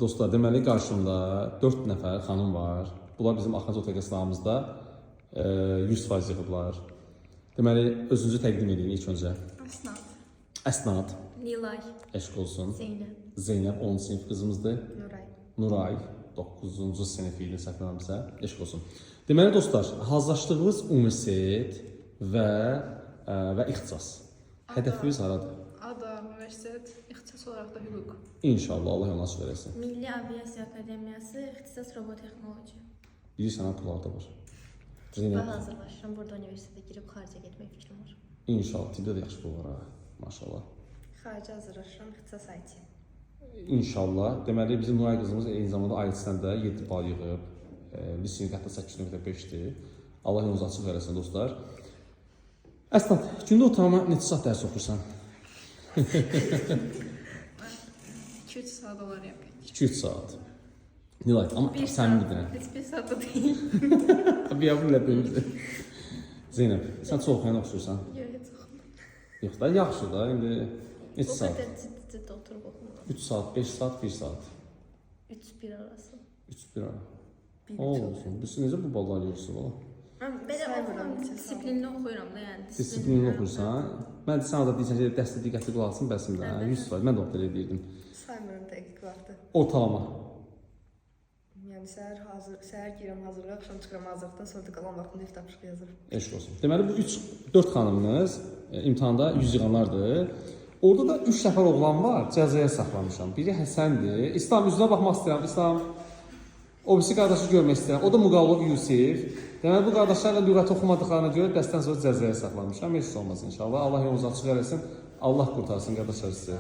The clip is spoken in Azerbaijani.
Dostlar, deməli qarşımda 4 nəfər xanım var. Bunlar bizim axırıncı OTQ sınavımızda 100% yığıblar. Deməli, özünüzü təqdim edin ilk öncə. Əsnad. Əsnad, Nilay. eşq olsun. Zeynəb. Zeynəb 10-cu sinif qızımızdır. Nuray. Nuray 9-cu sinif idi səhv eləmirəmsə, eşq olsun. Deməli dostlar, hazırlaşdığınız universitet və və ixtisas. Hədəfiniz haradır? Ada, universitet, ixtisas olaraq da hüquq. İnşallah Allah yolunu açıq eləsin. Milli Aviasiya Akademiyası, ixtisas robotexnoloji. Bilirsən ha pul harda var. Ben Zeynəb, hazırlaşıram. Burada universitetə girib xaricə getmək fikrim var. İnşallah tibbdə də yaxşı pul var ha. Maşallah. Xaricə hazırlaşıram, ixtisas IT. İnşallah. Deməli bizim Nuray qızımız eyni zamanda IELTS-dən də 7 bal yığıb. Listening hətta 8.5-dir. Allah yolunuzu açıq eləsin dostlar. Əsnad, gündə ortalama neçə saat dərs oxuyursan? 2-3 saat olar yəqin. 2-3 saat. Nilay, amma səmimi deyirəm. Heç bir saat da deyil. Biabır elədim. Zeynəb, sən çox oxuyana oxşuyursan. Yox, heç oxumuram. Yox da, yaxşı da, indi neçə O saat? qədər ciddi ciddi oturub oxumuram. 3 saat, 5 saat, 1 saat. 3-1 arası. 3 1 ara. Olsun. Biz necə bu ballar yığırsınız bala? Mən Belə saymıram oxuram, neçə saat. disiplinli oxuyuram da, yəni. Disiplinli oxuyursan. Mən də sən da deyirsən ki, dərsdə diqqətli qulaq asın, bəsim də. 100%. Mən də o qədər eləyirdim. Saymıram dəqiq vaxtı. Ortalama. Yəni səhər hazır, səhər girirəm hazırlığa, axşam çıxıram hazırlıqdan, sonra da qalan vaxtımda ev tapşırığı yazıram. Eşq olsun. Deməli bu 3 4 xanımımız imtahanda 100 yığanlardır. Orada da 3 nəfər oğlan var, cəzaya saxlamışam. Biri Həsəndir. İslam üzünə baxmaq istəyirəm. İslam o birisi qardaşı görmək istəyirəm. O da Muqavlov Yusif. Deməli bu qardaşlar da lüğət oxumadıqlarına görə dərsdən sonra cəzaya saxlamışam. Heç olmaz inşallah. Allah yolunuzu açıq eləsin. Allah qurtarsın qardaşlar sizi.